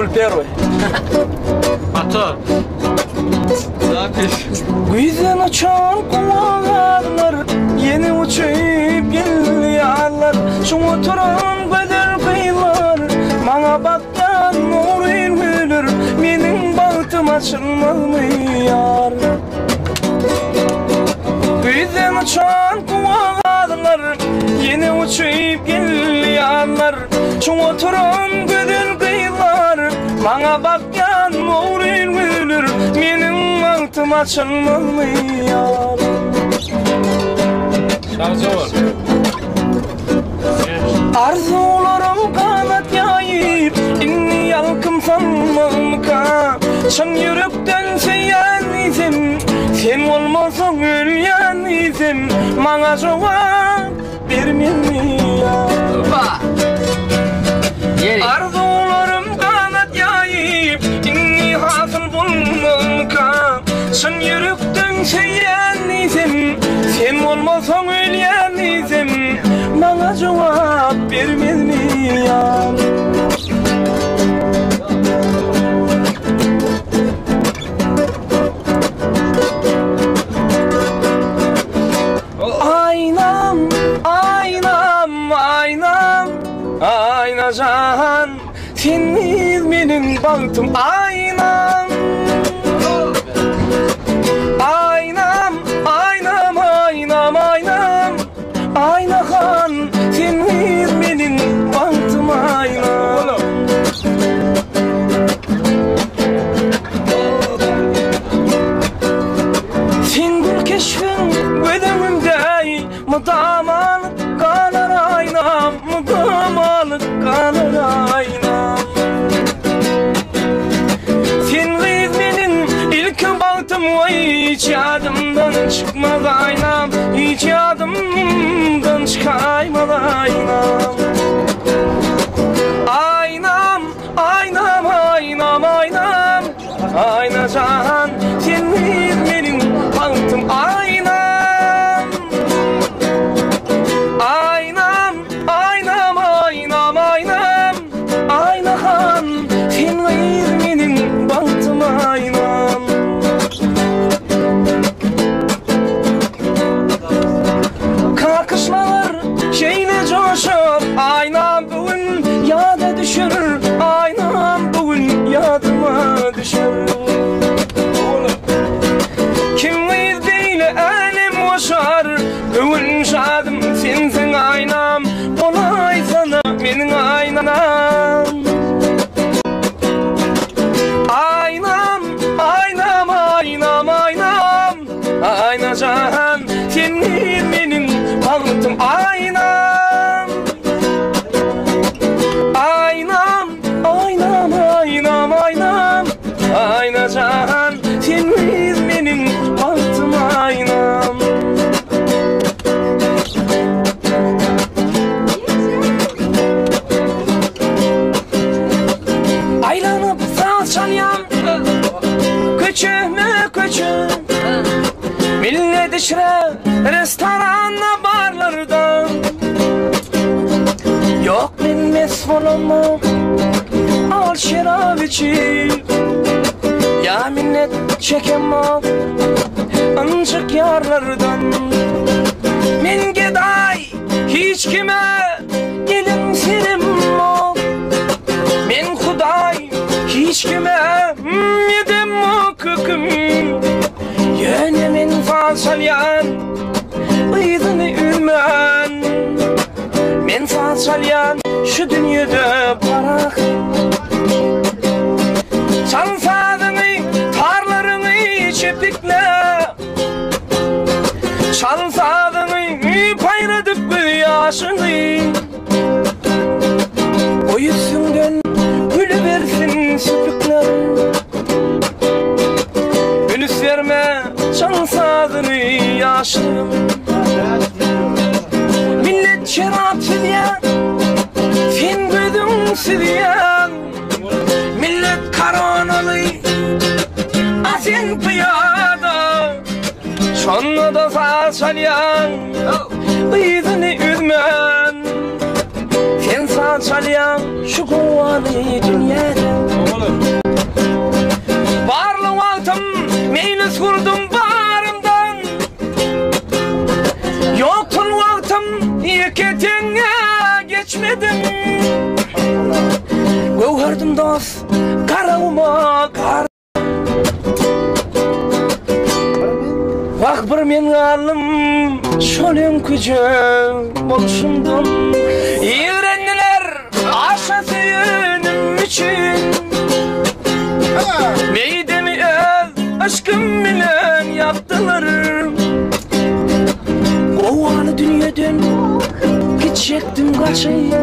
Dubl perwy. Motor. Zapis. Güýzden uçan guwanlar, Ýene uçup gelýärler. Şu oturan gözel gyzlar, Maňa bakýan nury güler, Meniň bagtym açylmazmy ýar? Güýzden uçan guwanlar, Ýene uçup gelýärler. Şu oturan gözel gyzlar, Maňa bakýan nury güler, Meniň bagtym açylmazmy ýar? Sagja bol. Arzuwlarym ganat ýaýyp, indi ýalkym salmazmyka? Çyn ýürekden söýýän diýsem, sen bolmasaň ölýän diýsem, maňa jogap bermezmi ýar? Arzuwlarym ganat ýaýyp, indi hasyl bolmazmyka? Çyn ýürekden söýýän diýsem, sen bolmasaň ölýän diýsem, maňa jogap bermezmi ýar? Aýnam, aýnam, aýnam, Aýnajan, sensiz meniň bagtym aýnam. Aýnam, aýnam, aýnam, aýnam, Aýnahan, sensiz meniň bagtym aýnam. Seň gül keşbiň göz öňümde Mydamalyk galar aýnam, Mydamalyk galar aýnam. Sen gyz meniň ilki bagtym Waý hiç ýadymdan çykmaz aýnam, Hiç ýadymdan çykaýmaz aýnam. Aýnam, aýnam, aýnam, aýnam. Aýna jan, sen gyz meniň bagtym aýnam. Aýnam, aýnam, aýnam, aýnam. Aýna han, sen gyz meniň bagtym aýnam. Kakyşmalar şeýle joşup, aýnam bu gün ýada düşür, aýnam bu gün ýadyma düşür. Kim gyz beýle älem goşar, göwün şadym sensiň aýnam, bolaýsana meniň aýnam. Aýnam, aýnam, aýnam, aýnam. Aýna jan, sen meniň bagtym aýnam. Aýnam, aýnam, aýnam, aýnam. Aýna jan, sen meniň bagtym aýnam. Aýlanyp saz çalýan köçeme-köçe. Millet içre restoranda barlarda. Ýok men mes bolamok al şerap içip. Ýa minnet çekemok ynjyk ýarlardan. Men gedaý hiç kime gelin seremok. Men hudaý hiç kime edemok höküm. Ýöne men saz çalýan yzyny üzmän. Men saz çalýan şu dünýede parahat. Çal sazyňy tarlaryňy çepikle. Çal sazyňy paýradyp gözýaşyňy. Goý üstüňden gülübersin süpükler. Üns berme çal sazyny ýaşlygym. Millet şerap süzýär, sen gözüň süzýäň. Millet koronaly, a sen pyýada. Şonda-da saz çalýaň, yzyny üzmän. Sen saz çalýaň şu gowgaly dünýäde. Barly wagtym meýlis gurdum barymdan. Ýoksul wagtym ýeke teňňe geçmedim. Göwherdim dost Garaguma gar. Wah bir men galdym şol öňküje bolşumdan. Ýigrendiler aşa söýenim üçin. Meýdemi öz yşkym bilen ýapdylar. Gowaly dünýeden gitjekdim gaçyp.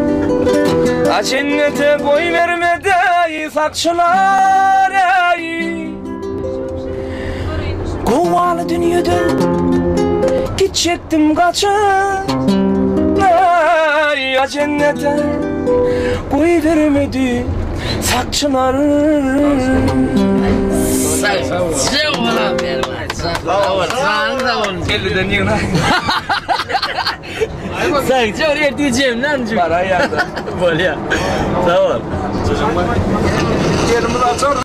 A jennete goýbermedi sakçylar eý. Gowaly dünýeden gitjekdim gaçyp. Eý, a jennete goýbermedi sakçylar. Elliden ýygna. Sagja ol ertir jemlän. Baraýýar-da. Bolýar. Sag bol. Elimiz açar.